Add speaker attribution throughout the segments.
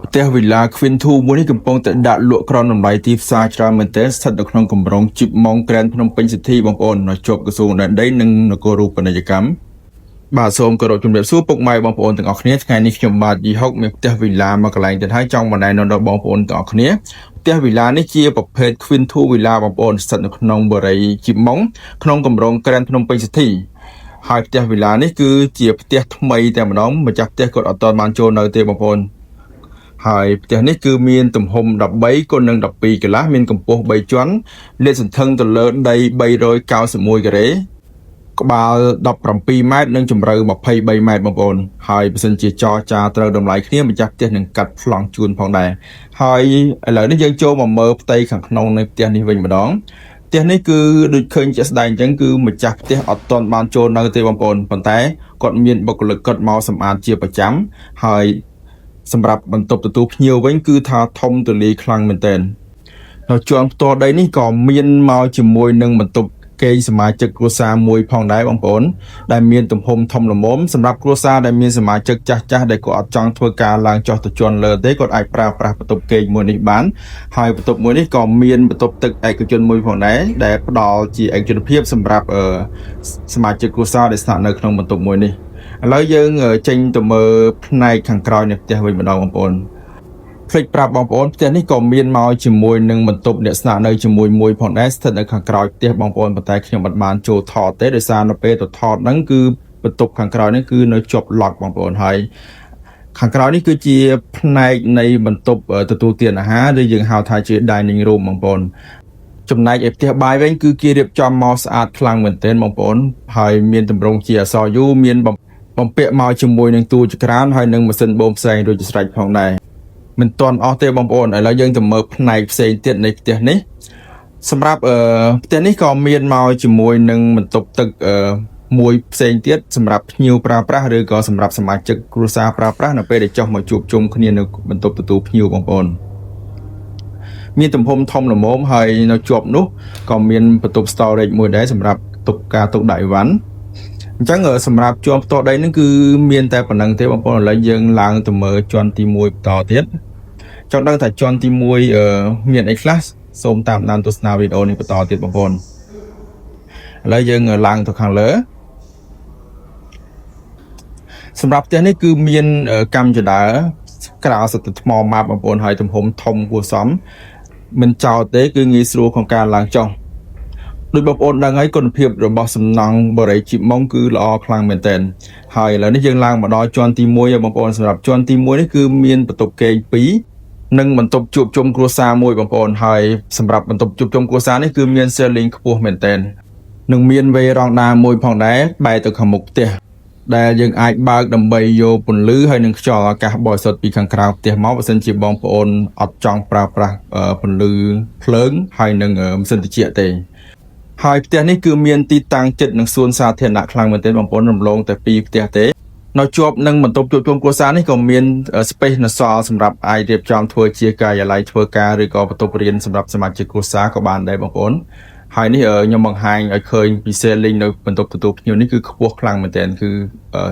Speaker 1: ផ្ទះវិឡា Queen 2មួយនេះកំពុងតែដាក់លក់ក្រោមតម្លៃទីផ្សារច្រើនមែនទែនស្ថិតនៅក្នុងគម្រោងជីបម៉ុង Grand ភ្នំពេញ City បងប្អូននៅជាប់ក្រសួងដែនដីនិងនគររូបនីយកម្មបាទសូមគោរពជំរាបសួរពុកម៉ែបងប្អូនទាំងអស់គ្នាថ្ងៃនេះខ្ញុំបាទយីហុកមានផ្ទះវិឡាមកកន្លែងទៀតហើយចង់បណ្ដែនដល់បងប្អូនទាំងអស់គ្នាផ្ទះវិឡានេះជាប្រភេទ Queen 2វិឡាបងប្អូនស្ថិតនៅក្នុងបូរីជីបម៉ុងក្នុងគម្រោង Grand ភ្នំពេញ City ហើយផ្ទះវិឡានេះគឺជាផ្ទះថ្មីតែម្ដងម្ចាស់ផ្ទះគាត់អត់ទាន់បានចូលនៅទេបងប្អូន ហើយផ្ទះនេះគឺមានទំហំ13គុណនឹង12កន្លះមានកម្ពស់3ជាន់លាតសន្ធឹងទៅលើដី391ការ៉េក្បាល17ម៉ែត្រនិងជម្រៅ23ម៉ែត្របងប្អូនហើយបើសិនជាចរចាត្រូវតម្លៃគ្នាម្ចាស់ផ្ទះនឹងកាត់ប្លង់ជូនផងដែរហើយឥឡូវនេះយើងចូលមកមើលផ្ទៃខាងក្នុងនៃផ្ទះនេះវិញម្ដងផ្ទះនេះគឺដូចឃើញជាក់ស្ដែងអញ្ចឹងគឺម្ចាស់ផ្ទះអត់ទាន់បានចូលនៅទេបងប្អូនប៉ុន្តែគាត់មានបុគ្គលិកគាត់មកសម្អាតជាប្រចាំហើយ សម្រាប់បន្ទប់ទទួលភ្ញៀវវិញគឺថាធំទូលាយខ្លាំងមែនទែននៅជាន់ផ្ទាល់ដីនេះក៏មានមកជាមួយនឹងបន្ទប់គេងសមាជិកគ្រួសារមួយផងដែរបងប្អូនដែលមានទំហំធំល្មមសម្រាប់គ្រួសារដែលមានសមាជិកចាស់ចាស់ដែលគាត់អត់ចង់ធ្វើការឡើងចុះទៅជាន់លើទេគាត់អាចប្រើប្រាស់បន្ទប់គេងមួយនេះបានហើយបន្ទប់មួយនេះក៏មានបន្ទប់ទឹកឯកជនមួយផងដែរដែលផ្ដល់ជាឯកជនភាពសម្រាប់អឺសមាជិកគ្រួសារដែលស្នាក់នៅក្នុងបន្ទប់មួយនេះ ឥឡូវយើងចេញទៅមើលផ្នែកខាងក្រោយនៃផ្ទះវិញម្ដងបងប្អូនភ្លេចប្រាប់បងប្អូនផ្ទះនេះក៏មានមកជាមួយនឹងបន្ទប់អ្នកស្នាក់នៅជាមួយមួយផងដែរស្ថិតនៅខាងក្រោយផ្ទះបងប្អូនប៉ុន្តែខ្ញុំមិនបានចូលថតទេដោយសារនៅពេលទៅថតហ្នឹងគឺបន្ទប់ខាងក្រោយនេះគឺនៅជាប់ lock បងប្អូនហើយខាងក្រោយនេះគឺជាផ្នែកនៃបន្ទប់ទទួលទានអាហារឬយើងហៅថាជា dining room បងប្អូន ចំណែកឯផ្ទះបាយវិញគឺគេរៀបចំមកស្អាតខ្លាំងមែនទែនបងប្អូនហើយមានទម្រង់ជាអក្សរ U មានបំបំពាក់មកជាមួយនឹងទូចក្រានហើយនិងម៉ាស៊ីនបូមផ្សែងរួចជាស្រេចផងដែរមិនទាន់អស់ទេបងប្អូនឥឡូវយើងទៅមើលផ្នែកផ្សេងទៀតនៃផ្ទះនេះសម្រាប់អឺផ្ទះនេះក៏មានមកជាមួយនឹងបន្ទប់ទឹកអឺមួយផ្សេងទៀតសម្រាប់ភ្ញៀវប្រើប្រាស់ឬក៏សម្រាប់សមាជិកគ្រួសារប្រើប្រាស់នៅពេលដែលចុះមកជួបជុំគ្នានៅបន្ទប់ទទួលភ្ញៀវបងប្អូន មានទំហំធំល្មមហើយនៅជាប់នោះក៏មានបន្ទប់ storage មួយដែរសម្រាប់ទុកការទុកដាក់អីវ៉ាន់អញ្ចឹងសម្រាប់ជាន់ផ្ទាល់ដីហ្នឹងគឺមានតែប៉ុណ្ណឹងទេបងប្អូនឥឡូវយើងឡើងទៅមើលជាន់ទី1បន្តទៀតចង់ដឹងថាជាន់ទី1អឺមានអីខ្លះសូមតាមដានទស្សនាវីដេអូនេះបន្តទៀតបងប្អូនឥឡូវយើងឡើងទៅខាងលើសម្រាប់ផ្ទះនេះគឺមានកម្មជណ្ដើរក្រៅសិតតែថ្មម៉ាបបងប្អូនហើយទំហំធំគួរសម មិនចោលទេគឺងាយស្រួលក្នុងការឡើងចុះដោយបងប្អូនដឹងហើយគុណភាពរបស់សំណង់បរិយជីបម៉ុងគឺល្អខ្លាំងមែនទែនហើយឥឡូវនេះយើងឡើងមកដល់ជាន់ទី1ហើយបងប្អូនសម្រាប់ជាន់ទី1នេះគឺមានបន្ទប់គេង2និងបន្ទប់ជួបជុំគ្រួសារមួយបងប្អូនហើយសម្រាប់បន្ទប់ជួបជុំគ្រួសារនេះគឺមាន ceiling ខ្ពស់មែនទែននិងមានវេរ៉ង់ដាមួយផងដែរបែរទៅខាងមុខផ្ទះដែលយើងអាចបើកដើម្បីយកពន្លឺហើយនឹងខ្យល់អាកាសបរិសុទ្ធពីខាងក្រៅផ្ទះមកបើសិនជាបងប្អូនអត់ចង់ប្រើប្រាស់ពន្លឺភ្លើងហើយនឹងម៉ាស៊ីនត្រជាក់ទេហើយផ្ទះនេះគឺមានទីតាំងជិតនឹងសួនសាធារណៈខ្លាំងមែនទែនបងប្អូនរំលងតែពីរផ្ទះទេនៅជាប់នឹងបន្ទប់ជួបជុំគ្រួសារនេះក៏មាន space នៅសល់សម្រាប់អាចរៀបចំធ្វើជាការិយាល័យធ្វើការឬក៏បន្ទប់រៀនសម្រាប់សមាជិកគ្រួសារក៏បានដែរបងប្អូនហើយនេះខ្ញុំបង្ហាញឲ្យឃើញពី ceiling នៅបន្ទប់ទទួលភ្ញៀវនេះគឺខ្ពស់ខ្លាំងមែនទែនគឺ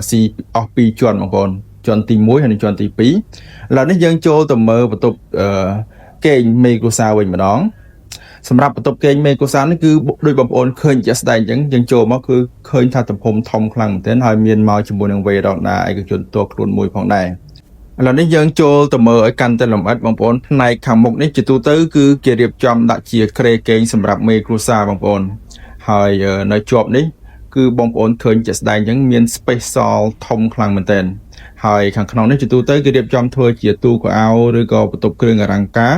Speaker 1: ស៊ីអស់2ជាន់បងប្អូនជាន់ទី1ហើយនិងជាន់ទី2ឥឡូវនេះយើងចូលទៅមើលបន្ទប់គេងមេគ្រួសារវិញម្ដងសម្រាប់បន្ទប់គេងមេគ្រួសារនេះគឺដូចបងប្អូនឃើញជាក់ស្ដែងអញ្ចឹងយើងចូលមកគឺឃើញថាទំហំធំខ្លាំងមែនទែនហើយមានមកជាមួយនឹងវេរ៉ង់ដាឯកជនផ្ទាល់ខ្លួនមួយផងដែរឥឡូវនេះយើងចូលទៅមើលឲ្យកាន់តែលម្អិតបងប្អូនផ្នែកខាងមុខនេះជាទូទៅគឺគេរៀបចំដាក់ជាគ្រែគេងសម្រាប់មេគ្រួសារបងប្អូនហើយនៅជាប់នេះគឺបងប្អូនឃើញជាក់ស្ដែងអញ្ចឹងមាន space សល់ធំខ្លាំងមែនទែនហើយខាងក្នុងនេះជាទូទៅគេរៀបចំធ្វើជាទូកៅអៅឬក៏បន្ទប់គ្រឿងអលង្ការ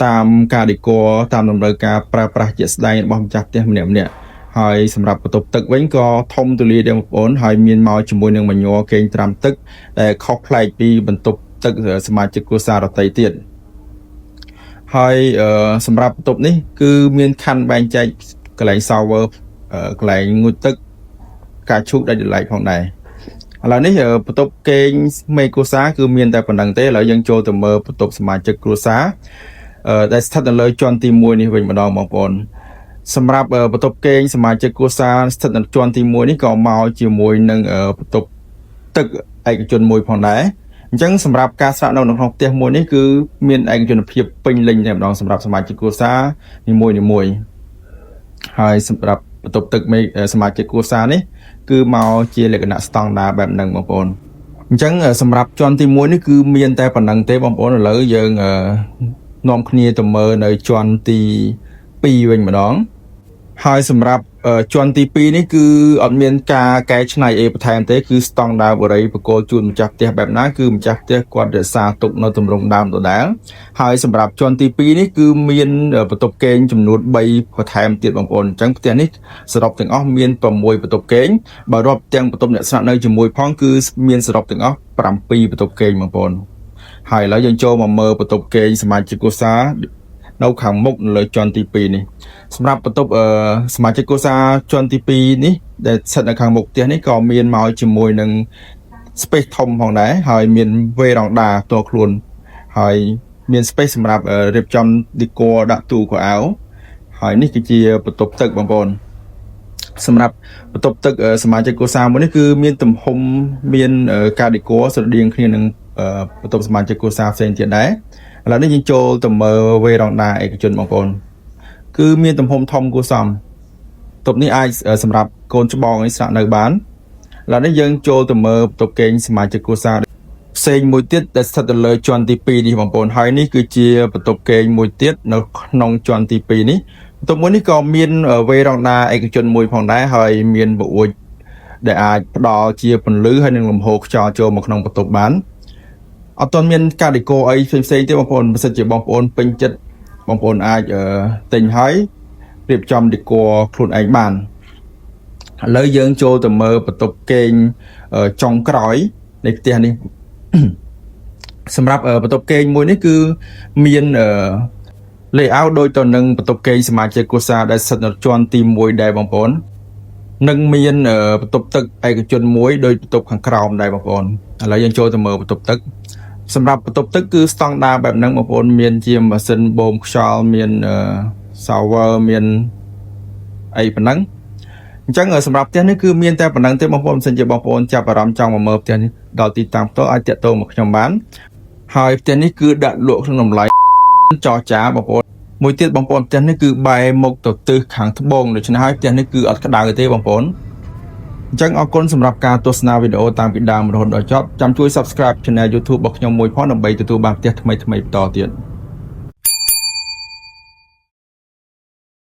Speaker 1: តាមការ decor តាមតម្រូវការប្រើប្រាស់ជាក់ស្ដែងរបស់ម្ចាស់ផ្ទះម្នាក់ម្នាក់ហើយសម្រាប់បន្ទប់ទឹកវិញក៏ធំទូលាយដែរបងប្អូនហើយមានមកជាមួយនឹងមញ័រគេងត្រាំទឹកដែលខុសប្លែកពីបន្ទប់ទឹកសមាជិកគ្រួសារដទៃទៀតហើយសម្រាប់បន្ទប់នេះគឺមានខណ្ឌបែងចែកកន្លែង shower កន្លែងងូតទឹកការឈូកដាច់ដោយឡែកផងដែរឥឡូវនេះបន្ទប់គេងមេគ្រួសារគឺមានតែប៉ុណ្ណឹងទេឥឡូវយើងចូលទៅមើលបន្ទប់សមាជិកគ្រួសារដែលស្ថិតនៅលើជាន់ទី1នេះវិញម្ដងបងប្អូនសម្រាប់បន្ទប់គេងសមាជិកគ្រួសារស្ថិតនៅជាន់ទី1នេះក៏មកជាមួយនឹងបន្ទប់ទឹកឯកជនមួយផងដែរ អញ្ចឹងសម្រាប់ការស្នាក់នៅក្នុងផ្ទះមួយនេះគឺមានឯកជនភាពពេញលេញតែម្ដងសម្រាប់សមាជិកគ្រួសារនីមួយៗហើយសម្រាប់បន្ទប់ទឹកមេសមាជិកគ្រួសារនេះគឺមកជាលក្ខណៈស្តង់ដារបែបហ្នឹងបងប្អូនអញ្ចឹងសម្រាប់ជាន់ទី1នេះគឺមានតែប៉ុណ្ណឹងទេបងប្អូនឥឡូវយើងនាំគ្នាទៅមើលនៅជាន់ទី2វិញម្ដង ហើយសម្រាប់ជាន់ទី2នេះគឺអត់មានការកែច្នៃអីបន្ថែមទេគឺស្តង់ដារបូរីបកគលជូនម្ចាស់ផ្ទះបែបណាគឺម្ចាស់ផ្ទះគាត់រក្សាទុកនៅទម្រង់ដើមដដែលហើយសម្រាប់ជាន់ទី2នេះគឺមានបន្ទប់គេងចំនួន3បន្ថែមទៀតបងប្អូនអញ្ចឹងផ្ទះនេះសរុបទាំងអស់មាន6បន្ទប់គេងបើរាប់ទាំងបន្ទប់អ្នកស្នាក់នៅជាមួយផងគឺមានសរុបទាំងអស់7បន្ទប់គេងបងប្អូនហើយឥឡូវយើងចូលមកមើលបន្ទប់គេងសមាជិកគ្រួសារនៅខាងមុខនៅលើជាន់ទី2នេះ សម្រាប់បន្ទប់សមាជិកគ្រួសារជាន់ទី2នេះដែលស្ថិតនៅខាងមុខផ្ទះនេះក៏មានមកជាមួយនឹង space ធំផងដែរហើយមានវេរ៉ង់ដាផ្ទាល់ខ្លួនហើយមាន space សម្រាប់រៀបចំ decor ដាក់ទូខោអាវហើយនេះគឺជាបន្ទប់ទឹកបងប្អូនសម្រាប់បន្ទប់ទឹកសមាជិកគ្រួសារមួយនេះគឺមានទំហំមានការ decor ស្រដៀងគ្នានឹងបន្ទប់សមាជិកគ្រួសារផ្សេងទៀតដែរឥឡូវនេះយើងចូលទៅមើលវេរ៉ង់ដាឯកជនបងប្អូន គឺមានទំហំធំគួរសមបន្ទប់នេះអាចសម្រាប់កូនច្បងឲ្យស្នាក់នៅបានឥឡូវនេះយើងចូលទៅមើលបន្ទប់គេងសមាជិកគ្រួសារផ្សេងមួយទៀតដែលស្ថិតនៅលើជាន់ទី2នេះបងប្អូនហើយនេះគឺជាបន្ទប់គេងមួយទៀតនៅក្នុងជាន់ទី2នេះបន្ទប់មួយនេះក៏មានវេរ៉ង់ដាឯកជនមួយផងដែរហើយមានបង្អួចដែលអាចផ្ដល់ជាពន្លឺហើយនឹងលំហូរខ្យល់ចូលមកក្នុងបន្ទប់បានអត់ទាន់មានការ decor អីផ្សេងៗទេបងប្អូនបើសិនជាបងប្អូនពេញចិត្តបងប្អូនអាចទិញហើយរៀបចំ decor ខ្លួនឯងបានឥឡូវយើងចូលទៅមើលបន្ទប់គេងចុងក្រោយនៃផ្ទះនេះ សម្រាប់បន្ទប់គេងមួយនេះគឺមាន layout ដូចទៅនឹងបន្ទប់គេងសមាជិកគ្រួសារដែលស្ថិតនៅជាន់ទី1ដែរបងប្អូននិងមានបន្ទប់ទឹកឯកជនមួយដោយបន្ទប់ខាងក្រោមដែរបងប្អូនឥឡូវយើងចូលទៅមើលបន្ទប់ទឹកសម្រាប់បន្ទប់ទឹកគឺស្តង់ដារបែបហ្នឹងបងប្អូនមានជាម៉ាស៊ីនបូមខ្យល់មាន shower មានអីប៉ុណ្ណឹងអញ្ចឹងសម្រាប់ផ្ទះនេះគឺមានតែប៉ុណ្ណឹងទេបងប្អូនបើសិនជាបងប្អូនចាប់អារម្មណ៍ចង់មកមើលផ្ទះនេះដល់ទីតាំងផ្ទាល់អាចទាក់ទងមកខ្ញុំបានហើយផ្ទះនេះគឺដាក់លក់ក្នុងតម្លៃចរចាបងប្អូនមួយទៀតបងប្អូនផ្ទះនេះគឺបែរមុខទៅទិសខាងត្បូងដូច្នេះហើយផ្ទះនេះគឺអត់ក្តៅទេបងប្អូនអញ្ចឹងអរគុណសម្រាប់ការទស្សនាវីដេអូតាំងពីដើមរហូតដល់ចប់ចាំជួយ Subscribe Channel YouTube របស់ខ្ញុំមួយផងដើម្បីទទួលបានផ្ទះថ្មីៗបន្តទៀត។